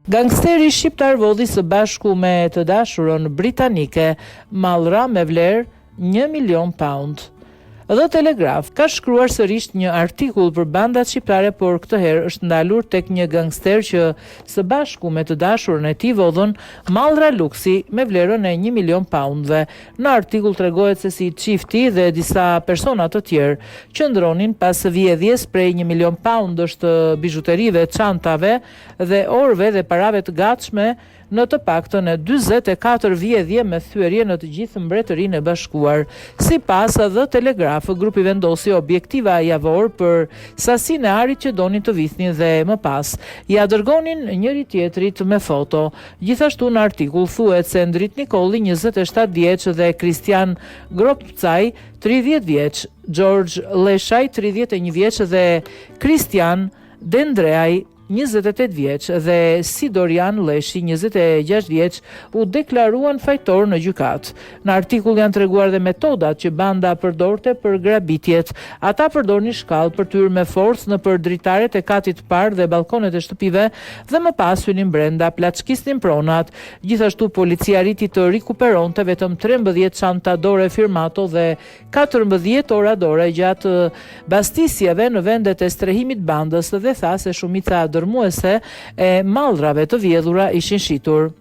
Gangsteri shqiptar vodhi së bashku me të dashurën britanike mallra me vlerë një milion paund. The Telegraph ka shkruar sërish një artikull për bandat shqiptare por këtë herë është ndalur tek një gangster që së bashku me të dashurën e tij vodhën mallra luksi me vlerën e një milion paundëve. Në artikull tregohet se si çifti dhe disa persona të tjerë qëndronin pas vjedhjes prej një milion paundësh të bizhuterive, çantave dhe orëve dhe parave të gatshme në të paktën 44 vjedhje me thyerje në të gjithë Mbretërinë e Bashkuar. Sipas The Telegraph, grupi vendosi objektiva javorë për sasinë e arit që donin të vidhnin dhe më pas ia dërgonin njëri-tjetrit me foto. Gjithashtu në artikull thuhet se Ndrit Nikolli, 27 vjeç dhe Kristian Gropcaj, 30 vjeç, Xhorxh Lleshaj, 31 vjeç dhe Kristian Dendreaj, 28 vjeç, dhe Sidorian Lleshi, 26 vjeç, u deklaruan fajtorë në gjykatë. Në artikull janë treguar dhe metodat që banda përdorte për grabitjet. Ata përdornin shkallë për të hyrë me forcë nëpër dritaret e katit të parë dhe ballkonet e shtëpive dhe më pas hynin brenda, plaçkisnin pronat. Gjithashtu policia arriti të rikuperonte vetëm 13 çanta dore firmato dhe 14 ora dore gjatë bastisjeve në vendet e strehimit bandës dhe tha se shumica dërmuese e mallrave të vjedhura ishin shitur.